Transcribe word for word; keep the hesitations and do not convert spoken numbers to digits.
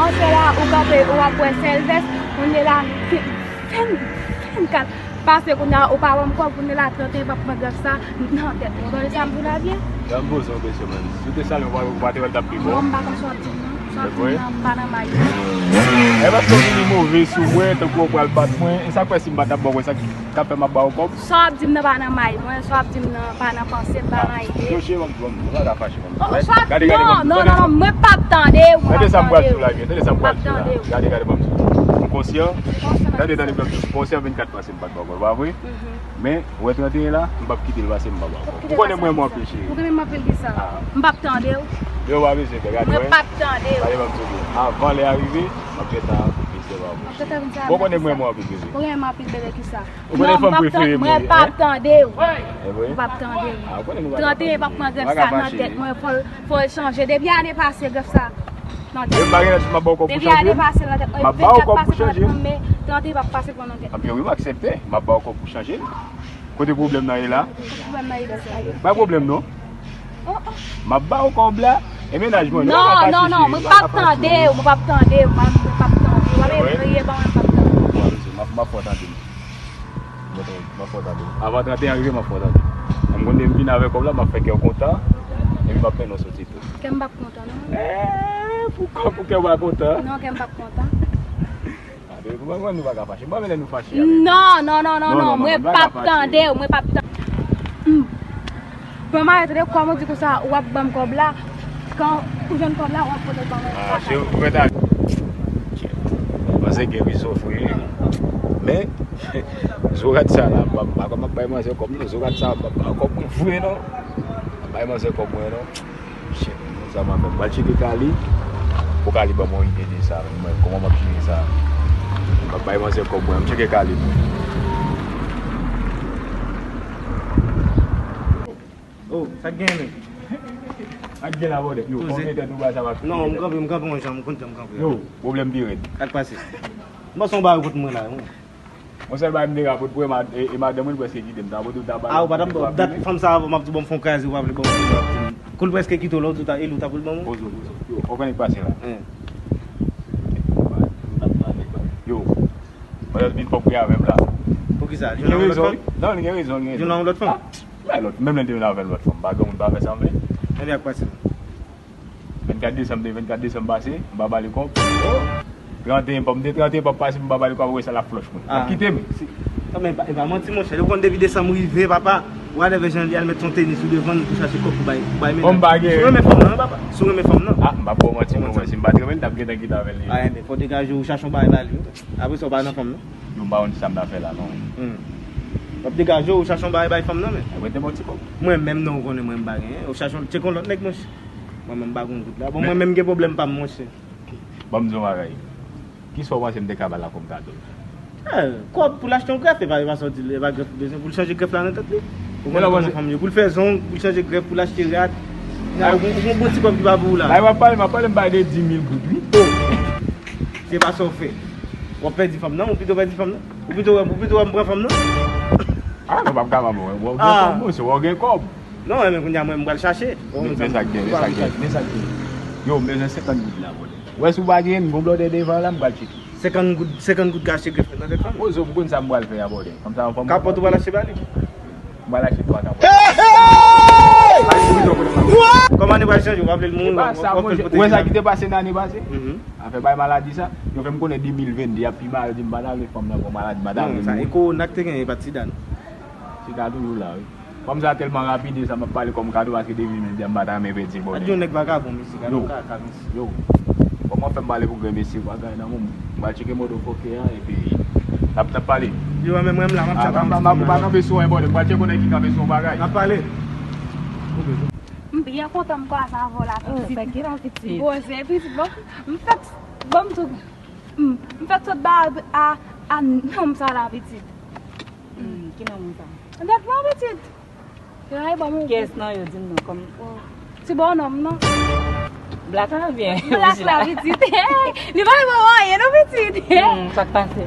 Panse la, ou kanpe, ou ap bwè sèl vès, kounye la, vennkat pase kounye a, ou pa ban m kòb, kounye la, trannteyen p ap pran grèf sa nan tèt mwen. Ou tande sa m di w la byen? Jan m poze yon kesyon, menm. Si w te salye m, ou pa, ou pa te wè l t ap pi bon? Non, m pa konn sa w ap di m nan. Sa w ap di m nan, m pa nan may. E paske w vini move sou mwen, tankou w pral bat mwen. E sa k fè si m pa t ap ba w kòb, sa k ap fè m ap ba w kòb? Sa w ap di m nan pa nan may mwen, sa w ap di m nan pa nan panse m, pa nan ide. Yoche, ban m, ban m, nou pa ka fache, ban m. Oh, sa w ap, non, non, non, non, mwen p ap tande w, mwen p ap tande w. Tande sa m pral di w la, tande sa m pral di w la. Gade, gade, ban m di w. M konsyan. Tande, tande, ban m di w. M konsyan vennkat pase m pa t ba w kòb, pa vre? Men, ou wè trannteyen la, m p ap kite l pase m pa ba w kòb. Ou konnen mwen, mwen anpil, cheri. Ou renmen m anpil ki sa? M p ap tande w. Yo, pa bezwen fè, gade, mwen p ap tande w. Gade, ban m di w. Avan lè a rive, m ap gentan vin sèvi avè w. Bon, konnen mwen, mwen anpil, bebe. Ou renmen m anpil, bebe, ki sa? Ou konnen fanm prefere mwen, mwen p ap tande w. Mwen p ap tande w. Trannteyen p ap pran grèf sa nan tèt mwen, fò l, fò l chanje. Depi ane pase, grèf sa nan tèt mwen. Mwen pa gen lè di m ap ba w kòb pou chanje l. Depi ane pase nan tèt mwen, vennkat pase pou chanje l. Trannteyen p ap pase pran nan tèt mwen. Anpi wi, m aksepte. M ap ba w kòb pou chanje l. Kote pwoblèm nan ye la? Kote pwoblèm nan ye la? Pa pwoblèm non. M ap ba w kòb la. E mennaj mwen, non, non, non, mwen p ap tande w, mwen p ap tande w, mwen p ap tande w. Mwen p ap tande w. M ap, m ap fè w tande m. M ap fè w tande m. Avan trannteyen rive, m ap fè w tande m. M konn depi m vin avè kòb la, m ap fè kè w kontan. Epi m ap mennen w soti tou. Kè m p ap kontan, non. Eh, pou kòb, pou kè w pa kontan? Non, kè m p ap kontan. Ah, depi pou mwen, nou pa ka fache. Mwen, men lè nou fache avè m. Non, non, non, non, non, mwen p ap tande w, mwen p ap tande. Bon, mari, tande, kòman w di konsa, w ap ban m kòb la, kan ou jwenn kòb la, w ap pote l ban mwen. Ah, cheri, ou mèt al. Panse gen wi sofri. Men, zorat sa la, m pa, m pa kòm ap bay manzè kòb, non, zorat sa, m pa, m pa kòb mwen vre, non. M pa bay manzè kòb mwen, non. Shit, sa m ap fè. M pral tcheke Kali. Pou Kali ban mwen yon ide de sa, men mwen, kòman m ap jere sa? M ap bay manzè kòb mwen, m tcheke Kali pou. Oh, sa k gen, men? Sa k gen la, bòdè? Yo, poze. Konbyen tèt ou ba sa, pa... Non, m kanpe, m kanpe yon jan, m konn jan m kanpe. Yo, pwoblèm pi rèd. Sa k pase? M panse yon bagay kont mwen la, wi. Yon sèl bagay m te ka pot pou e, e madanm mwen prèske kite m. Sa pote l ta bay. Ah, ou pa t ap dat fanm sa avan, m ap di w, bon, m fè yon kraze, ou pa vle ban mwen. Kou l prèske kite w la, ou ta, e li w ta pou l ban mwen? Poze w, poze w. Yo, ou konnen k pase la? Hein. Yo. Mwen vin fòk ri avè m la. Poukisa? Li gen rezon, wi. Non, li gen rezon, li gen rezon. Li nan yon lòt fanm? Ah, bay lòt, menm lè l te vin avè yon lòt fanm, pa gen moun pa fè sa, men. Ebyen, ak pase. Vennkat desanm, te vennkat desanm pase, m pa ba li kòb. Trannteyen pa, m te trannteyen pa pase, m pa ba li kòb, apre sa l ap flòch mwen. L ap kite m. Non, men e pa, e pa manti, monchè. Ou konn depi desanm rive, papa, whatever jan li al met yon tenis ou devan l pou chache kòb pou bay, pou bay mennaj. Bon, m pa gen. Si w renmen fanm nan, wi, papa. Si w renmen fanm nan. Ah, m p ap ba w manti, non, mwen, si m pa t renmen l, t ap gentan kite avè l. Ah, enben, fò w degaje w, chache yon bagay ba li, wi. Apre sa, w pa nan fanm nan. Yo, m pa konn sa m ta fè la, non. Hmm. W ap degaje w, ou chache yon bagay bay fanm nan, men. Mwen te ba w ti kòb. Mwen menm, non, ou konnen mwen m pa genyen. Ou chache yon, tcheke yon lòt nèg, monchè. Mwen menm m pa gon goud la. Bon, mwen menm gen pwoblèm pa m, monchè. Ban m di w yon bagay. Kisa w panse m te ka ba l la kòm kado? Eh, kòb pou l achte yon grèf, e pa, e pa sa w di l, e pa grèf li bezwen pou l chanje grèf la nan tèt li. Ou konnen kòman fanm yo. Pou l fè zong, pou l chanje grèf, pou l achte rad. Ou gon, ou gon bon ti kòb ki pa pou ou la. La, w ap pale, m ap pale, m pale de dis mil goud, wi. Se pa sa w fè. W ap pèdi fanm nan, ou pito pèdi fanm nan. Ou pito, ou pito wè m pran fanm nan. Ah, non, p ap kapab, wè. Wè w gen kòb, monchè, wè w gen kòb. Non, men kounye a, mwen, m pral chache. Men, men sa k gen, men sa k gen, men sa k gen. Yo, m bezwen senkant goud la, bòdè. Wè, si w pa genyen, m gon blòdè devan la, m pral tcheke. Senkant goud, senkant goud ka achte grèf nan tèt fanm. Poze w pou konn sa m pral fè a, bòdè. Kòm sa, yon fanm. Kapòt ou pral achte ba li? M pral achte twa kapòt. Kòm ane pral chanje, w pa vle l mouri, w ap fè l pote. Ou wè sa ki te pase nan ane pase? Afè bay maladi sa, yo fè m konnen de mil venn de a pi mal, di m pa ta vle fanm nan pran maladi, m pa ta vle mouri. Non, sa e kowona k te genyen, e pa t sida, non. Sida toujou la, wi. Fanm sa tèlman rapide, sa m ap pale kòm kado, paske depi men di a m pa ta renmen pèdi bòdè. Gad yon nèg vagabon, mesye, gad yon kaka, mesye. Yo, kòman fè m pale pou grenn mesye, bagay nan moun. M pral tcheke motherfucker a, epi n ap, n ap pale. Yo, men mwen, m la, m ap tcheke yon ti moun la. M pa kanpe sou anyen, bòdè. M pral tcheke yon nèg ki kanpe sou yon bagay. N ap pale. M byen kontan m kwaze avè w la, pitit. Bon, se pitit, bon. M fèk, bon, m tou, m, m fèk sot ba a, a, a nonm sa la, pitit. Hmm, ki nonm sa? Dèk non, pitit. Yo, ay, bon, kiyès nan yo, di m non, kòm, oh, ti bònòm, non. Blak la, oubyen? Blak la, pitit. Li pa bon anyen, non, pitit. Hmm, sa k pase?